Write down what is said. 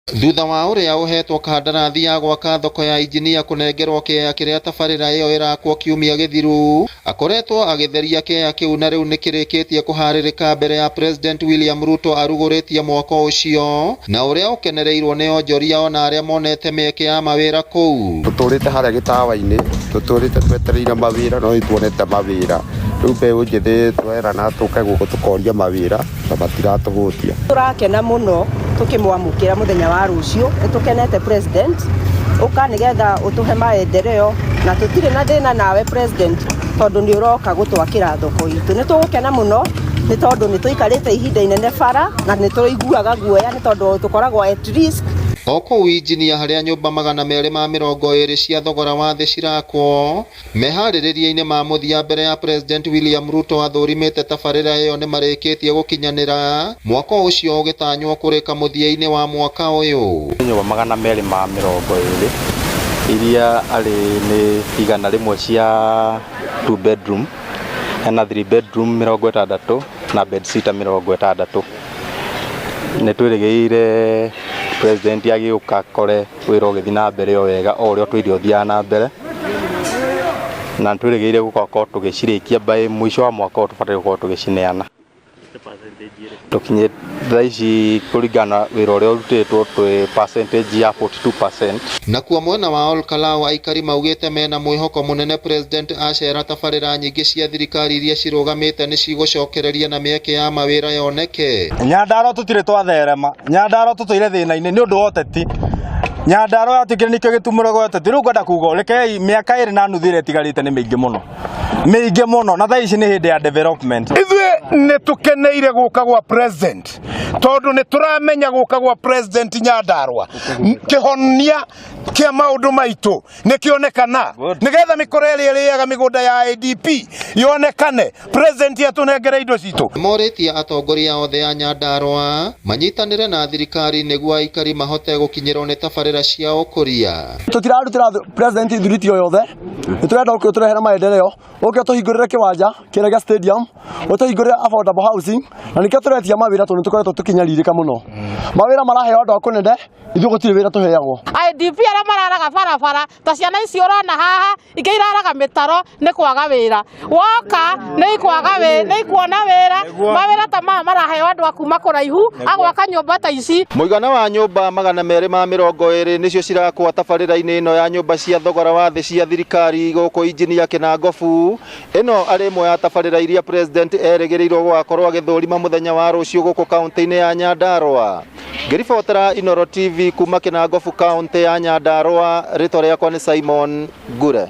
Thutha wa ũrĩa ũhetwo kandarathi ya gwaka thoko ya injinia kũnengerwo kĩea kĩrĩa tabarĩra ĩyo ĩrakwo kiumia gĩthiru, akoretwo agĩtheria kĩea kĩu na rĩu nĩkĩrĩkĩtie kũharĩrĩka mbere ya President William Ruto arugũrĩtie mwako ũcio na ũrĩa ũkenereirwo nĩ onjoria ona arĩa monete mĩeke ya mawĩra kũu. Tũtũrĩte harĩa gĩtawa-inĩ, tũtũrĩte twetereire mawĩra no nĩtuonete mawĩra. Rĩu mbeũ njĩthĩ twerana tũke gũkũ tũkoria mawĩra na matiratũhũtia. Tũrakena mũno tũkĩmwamũkĩra mũthenya wa rũciũ, nĩ tũkenete president, ũka nĩgetha ũtũhe maendeleo na tũtirĩ na thĩna nawe president tondũ nĩ ũroka gũtwakĩra thoko itũ. Nĩ tũgũkena mũno nĩ tondũ nĩ tũikarĩte ihinda inene bara na nĩ tũiguaga guoya nĩ tondũ tũkoragwo at risk. O kũu injinia harĩa nyũmba 220 cia thogora wa thĩ cirakwo meharĩrĩria-inĩ ma mũthia mbere ya President William Ruto athũrimĩte tabarĩra ĩyo nĩmarĩkĩtie gũkinyanĩra, mwako ũcio ũgĩtanywo kũrĩka mũthia-inĩ wa mwaka ũyũ. Nyũmba 220 iria arĩ nĩ 100 cia 2 bedroom, hena 3 bedroom 60 na bed sitter 60. Nĩ twĩrĩgĩrĩire president agĩũka akore wĩra ũgĩthiĩ na mbere o wega o ũrĩa ũtũire ũthiaga na mbere, na nĩ twĩrĩgĩrĩire gũkorwo tũgĩcirĩkia by mũico wa mwaka ũyũ tũbataire gũkorwo tũgĩcineana. Tũkinyĩte thaa ici kũringana na wĩra ũrĩa ũrutĩtwo twĩ percentage ya 42%. Nakuo mwena wa Olkalau aikari maugĩte mena mwĩhoko mũnene president acera tabarĩra nyingĩ cia thirikari iria cirũgamĩte nĩcigũcokereria na mĩeke ya mawĩra yoneke. Nyandarua tũtirĩ twatherema, Nyandarua tũtũire thĩna-inĩ nĩ ũndũ wa ũteti. Nyandarua yatuĩkire nĩkĩo gĩtumũro gĩa ũteti. Rĩu ngwenda kuga rekei mĩaka 2.5 ĩrĩa ĩtigarĩte nĩ mĩingĩ mũno, mĩingĩ mũno, na thaa ici nĩ hĩndĩ ya development. Ithuĩ nĩ tũkeneire gũka gwa president tondũ nĩ tũramenya gũka gwa president Nyandarua kĩhonia kĩa maũndũ maitũ nĩ kĩonekana, nĩgetha mĩkora ĩrĩa ĩrĩaga mĩgũnda ya ADP yonekane, president atũnengere indo citũ. Morĩtie atongoria othe a Nyandarua manyitanĩre na thirikari nĩguo aikari mahote gũkinyĩrwo nĩ tabarĩra cia ũkũria. Tũtirarutĩra president thiriti o yothe, nĩ tũrenda ũke ũtũrehere maendeleo, ũke ũtũhingũrĩre kĩwanja kĩrĩa gĩa stadium, ũtũhingũrĩre affordable housing, na nĩkĩo tũretia mawĩra tondũ nĩ tũkoretwo tũkĩnyarirĩka mũno. Mawĩra maraheo andũ a kũnene, ithuĩ gũtirĩ wĩra tũheagwo. IDP arĩa mararaga barabara ta ciana ici ũrona haha, ingĩ iraraga mĩtaro nĩ kwaga wĩra. Woka nĩ ikwaga wĩra, nĩ ikuona wĩra. Mawĩra ta maya maraheo andũ a kuma kũraihu agwaka nyũmba ta ici. Mũigana wa nyũmba 220 nĩcio cirakwo tabarĩra-inĩ ĩno ya nyũmba cia thogora wa thĩ cia thirikari gũkũ injinia Kĩnangobu. Ĩno arĩ ĩmwe ya tabarĩra iria president erĩgĩrĩirwo gũgakorwo agĩthũrima mũthenya wa rũciũ gũkũ kaunti-inĩ ya Nyandarua. Ngĩribotera Inooro TV kuma Kĩnangobu kaunti ya Nyandarua, rĩtwa rĩakwa nĩ Simon Ngure.